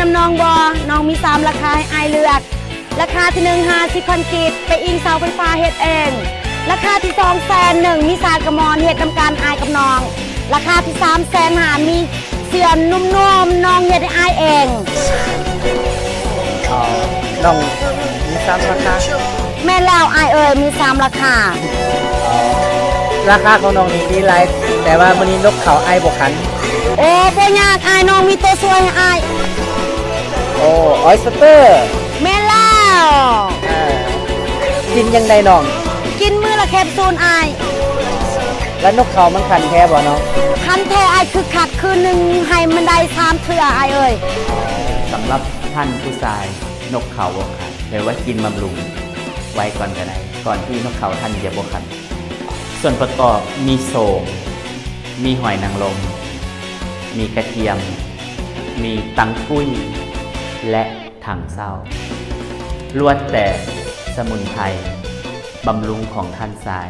ນຳນ້ອງບໍ່? ນ້ອງມີສາມລາຄາໃຫ້ອ້າຍເລືອກ. ລາຄາທີໜຶ່ງ ຫ້າສິບພັນກີບ ໄປອີງເສົາໄຟຟ້າເຮັດເອງ. ລາຄາທີສອງ ແສນໜຶ່ງ ມີສາກກະໝອນເຮັດນຳກັນອ້າຍກັບນ້ອງ. ລາຄາທີສາມ ແສນຫ້າ ມີເສື້ອນຸ່ມໆ ນ້ອງເຮັດໃຫ້ອ້າຍເອງ. ອໍ ນ້ອງມີສາມລາຄາ? ແມ່ນແລ້ວອ້າຍເອີຍ ມີສາມລາຄາ. ລາຄາຂອງນ້ອງນີ້ດີຫຼາຍ ແຕ່ວ່າມື້ນີ້ນົກເຂົາອ້າຍບໍ່ຂັນ. ໂອ້ ບໍ່ຍາກອ້າຍ ນ້ອງມີຕົວຊ່ວຍໃຫ້ອ້າຍ. ໂອ້ ອອຍສະເຕີ. ແມ່ນແລ້ວ. ເອີ ກິນຈັ່ງໃດນ້ອງ? ກິນມື້ລະແຄບຊູນອ້າຍ. ແລ້ວນົກເຂົາມັນຂັນແທ້ບໍ່ນ້ອງ? ຂັນແທ້ອ້າຍ ຄຶກຄັກ ຄືນໜຶ່ງໃຫ້ມັນໄດ້ສາມເທື່ອອ້າຍເອີຍ. ສຳລັບທ່ານຜູ້ຊາຍ ນົກເຂົາບໍ່ຂັນ ແປວ່າກິນບຳລຸງໄວ້ກ່ອນກໍໄດ້ ກ່ອນທີ່ນົກເຂົາທ່ານຈະບໍ່ຂັນ. ສ່ວນປະກອບມີໂສມ, ມີຫອຍນາງລົມ, ມີກະທຽມ, ມີຕັງກຸ້ຍ ແລະ ຖັງເຊົ່າ ລ້ວນແຕ່ສະໝຸນໄພບຳລຸງຂອງທ່ານຊາຍ.